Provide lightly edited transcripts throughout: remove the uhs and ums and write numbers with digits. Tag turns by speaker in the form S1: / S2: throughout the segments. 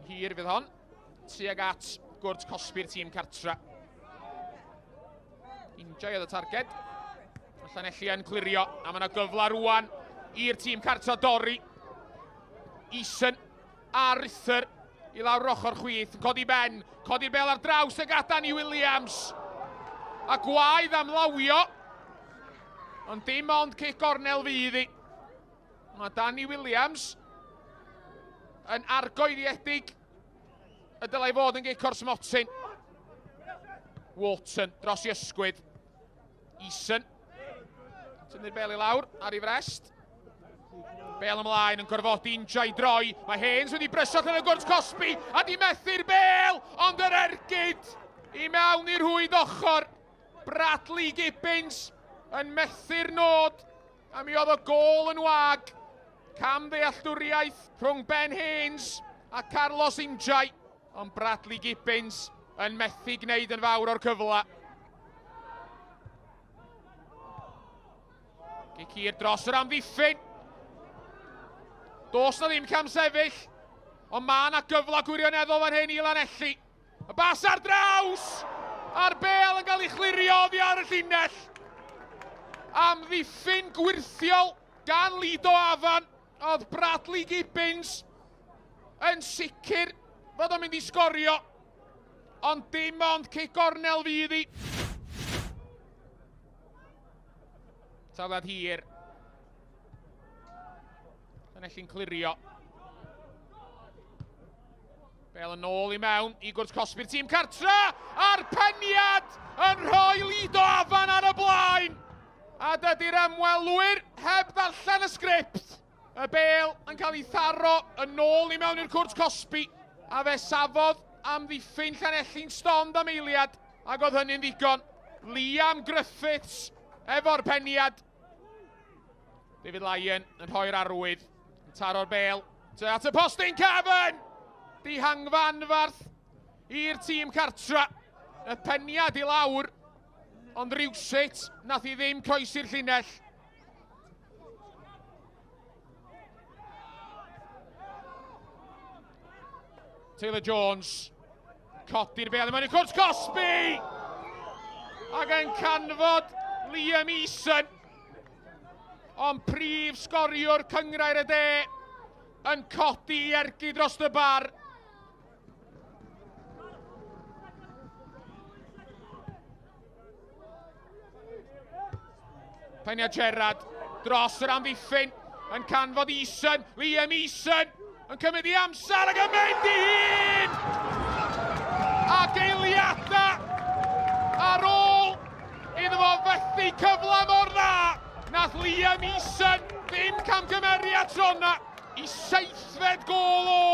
S1: Un hir fydd hon, tuag at gwrt cosbi'r tîm cartra. Injai oedd y targed. Mae Llanelli yn clirio, a mae yna gyfle rwan i'r tîm cartra dorri. Eason a Ruther i lawr ochr chwith, codi ben, codi'r bel ar draws y gadan i Williams. A gwaedd am lawio, ond dim ond cic gornel fydd i. Mae Danny Williams yn argoeddiedig y dylai fod yn gic o'r smotyn. Walton dros i ysgwyd. Eason. Tynnu'r bel i lawr ar ei frest. Bel ymlaen yn gorfodi Inja i droi. Mae Haynes wedi brysio allan y gwrt cosbi a di methu'r bel, ond yr ergyd i mewn i'r rhwyd ochr. Bradley Gibbons yn methu'r nod a mi oedd y gôl yn wag. Cam ddealltwriaeth rhwng Ben Haynes a Carlos Injai, ond Bradley Gibbons yn methu gwneud yn fawr o'r cyfle. Gic hir dros yr amddiffyn. Does na ddim cam sefyll, ond mae yna gyfle gwirioneddol fan hyn i Lanelli. Y bas ar draws! A'r bel yn cael ei chlirio oddi ar y llinell. Amddiffyn gwirthiol gan Lido Afan. Oedd Bradley Gibbons yn sicr fod o'n mynd i sgorio. Ond dim ond cic gornel fydd hi. Tafliad hir. Llanelli'n clirio. Bel yn ôl i mewn i gwrs cosbi'r tîm cartra a'r peniad yn rhoi Lido Afan ar y blaen. A dydy'r ymwelwyr heb ddarllen y sgript. Y bel yn cael ei tharo yn ôl i mewn i'r cwrt cosbi a fe safodd amddiffyn Llanelli'n stond am eiliad ac oedd hynny'n ddigon. Liam Griffiths efo'r peniad. David Lyon yn rhoi'r arwydd, yn taro'r bel. At y postyn cefn! Dihangfa anfarth i'r tîm cartra. Y peniad i lawr, ond rhywsut nath i ddim croesi'r llinell. Taylor Jones, codi'r bel i mewn i cwrt cosbi! Ac yn canfod Liam Eason. Ond prif sgoriwr Cynghrair y De yn codi i ergyd dros y bar. Penia Gerrard dros yr amddiffyn yn canfod Eason, Liam Eason yn cymryd i amser ac yn mynd i hun! Ac eiliadau ar ôl iddo fo fethu cyfle mor dda, nath Liam Eason ddim camgymeriad tro yna i seithfed gôl o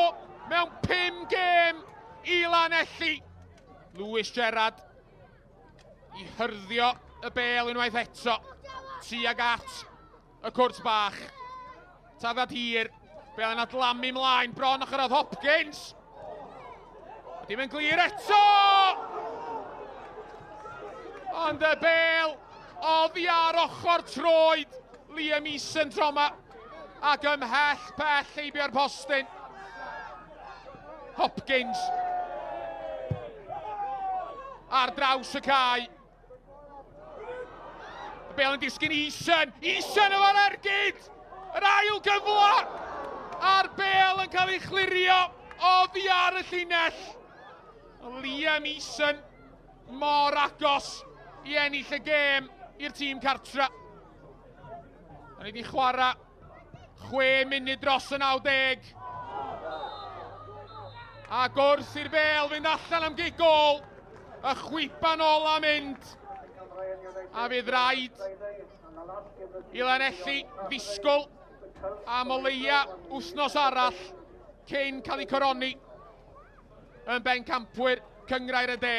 S1: mewn 5 gêm i Lanelli. Lewis Gerrard i hyrddio y bel unwaith eto tuag at y cwrt bach. Tafliad hir, bel yn adlamu mlaen, bron a chyrraedd Hopkins. Dim yn glir eto! Ond y bel oddi ar ochr troed Liam Eason tro yma ac ymhell pell heibio'r postyn. Hopkins ar draws y cae. Y bel yn disgyn Eason. Eason efo'r ergyd! Yr ail gyfle! A'r bel yn cael ei chlirio oddi ar y llinell. Liam Eason mor agos i ennill y gêm i'r tîm cartra. Da ni wedi chwarae 6 munud dros y 90. Ac wrth i'r bel fynd allan am gig gol, y chwiban ola mynd. A fydd rhaid i Lanelli ddisgwyl am o leia wythnos arall cyn cael ei coroni yn bencampwyr Cynghrair y De.